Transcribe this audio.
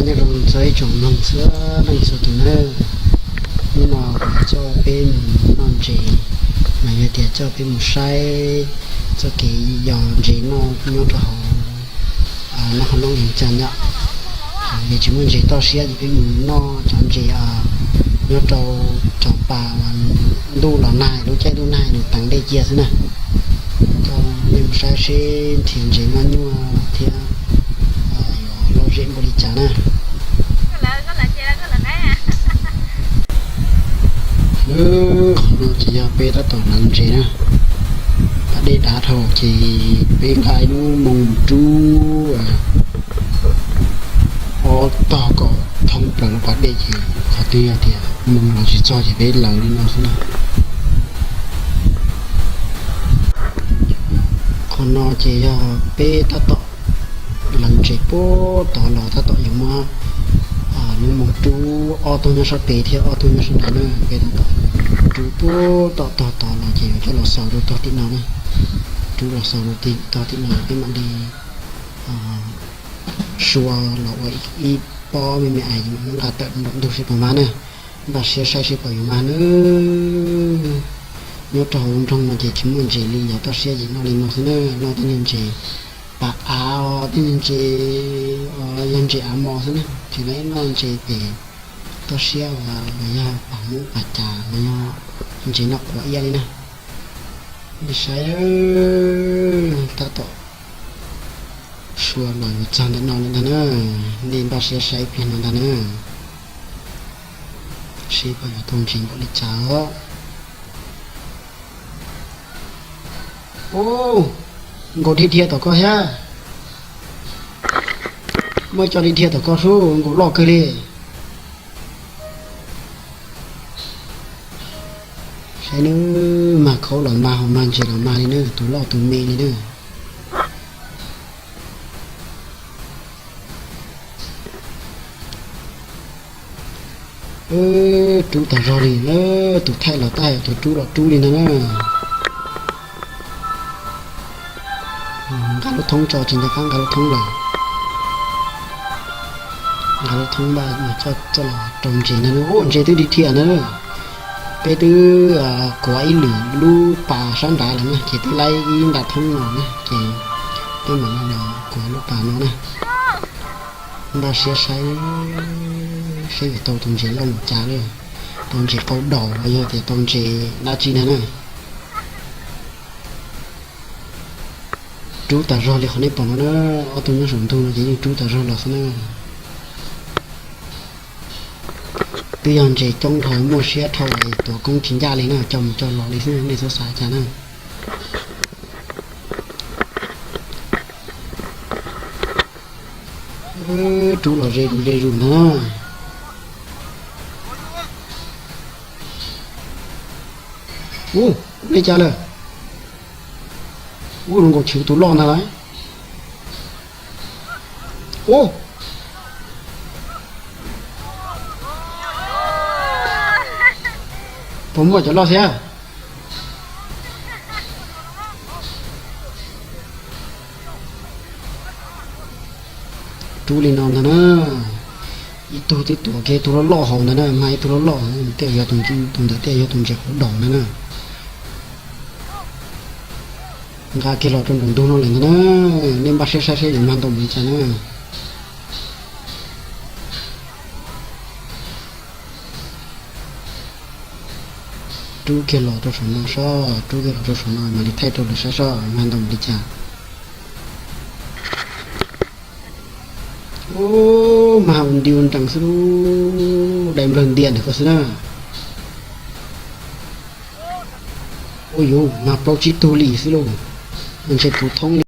Nyob zoo txog ib tsoom mloog txhua leej txhua tus nawb. Hnub no kuv coj peb mus noj ntses, mas yog tias coj peb mus saib txoj kev yos ntses noj nyob rau hauv, noj qhov no mus cas yom. Yog tsis muaj ntses toj siab ces peb mus noj cov ntses nyob rau cov pas uas ntuj los nag, lub caij ntuj nag nws teev dej cia xwb na. Coj nej mus saib seb nrhiav ntses noj nyuaj thiab yuav lom zem npaum li cas na. Qhov no ces yog peb tab tom lawv ntses na. Pas dej dav dhau ces peb nqa ib lub moo rub ob tog kom thoob plaws lub pas dej ces qhov twg yog tias moo los tsis txog ces peb lawv li no xwb na. Qhov no ces yog peb tab tom lawv ntses puag tod los tab tom yuav muab lub moo rub ob tug nyob sab pem thiab ob tug nyob sab nraud na. Peb tab tom rub puag tom tog tod los ces yuav coj los xaus rau tog tim no na. Rub los xaus rau tog tim no peb mam li sua los ua ib pob me me es yuav muab nqa tawm nram ntug seb puas mag na. Npaj siab saib seb puas yuav mag na. Nyob rau hauv nroog no ces tsis muaj ntses li, yog toj siab ces noj li no xwb na, noj tej niag ntses pas av, tej niag ntses, yog ntses av mos xwb na, tsis noj ntses pem toj siab uas yog pas mub pas cas los yog ntses noj quav iab li na. Nej saib, tab tom sua los yuav txog ntawm no lawm ntag na. Nej npaj siab saib ib pliag no ntag na, seb puas yuav tau ntses npaum li cas os. Ub, nkaus dhia dhia tom koj thiab. Muab coj dhia dhia tom koj sub, nkaus loj kawg li. Saib nawb, mag khaub los mag, mag ntses los mag li na, tus loj tus me li na. Rub tag zog li na, tus thaij los thaij, tus rub los rub li ntag na. Nqa lub thoob tso, tsis nco qab nqa lub thoob lawm. Nqa lub thoob npaj coj los rau ntses ntag na. Ub, ntses twb dhia dhia ntag na. Peb twb kuav ib lwm lub pas sab nrad lawm na, ces twb laib ib nta thoob no na, ces peb mam li los kuav lub pas no na. Npaj siab saib seb yuav tau tus ntses loj mus cas li, tau ntses qau daus los yog tias tau ntses dab tsi ntag na. Rub tas zog li qhov nej pom no na, ob tug nyob saum ntug no ces yeej rub tas zog los xwb na. Twb yog ntses coob dhau muaj siab dhau es tuav koob tsis ncaj li na, coj mus coj los li xwb, nej txhob xav cas na. Rub los ze zus ze zus ntag na. Ub, ua li cas lawm? Ub, zoo nkaus chwv tus loj ntag lauj. Ub, puas muaj cov loj thiab? Rub li no ntag na. Ib tug twb tuav kiag tus loj loj hauv ntag na, mag ib tug loj loj, tej zaum yog tus ntawd, tej zaum yog tus ntses qau daus ntag na. Nqa kiag los rau nraum ntug no lawm ntag na. Nej npaj siab saib seb yuav mag ntau npaum li cas na. Rub kiag los rau saum no sob, rub kiag los rau saum no mam li thaij rau lawv saib sob mag ntau npaum li cas. Ub, mag ua nti ua nrees xwb lauj, dai nplawg ntias ntawm ko xwb na. Ub yuv, mag plaub tsib tug li xwb lauj, ntshe puv thoob li.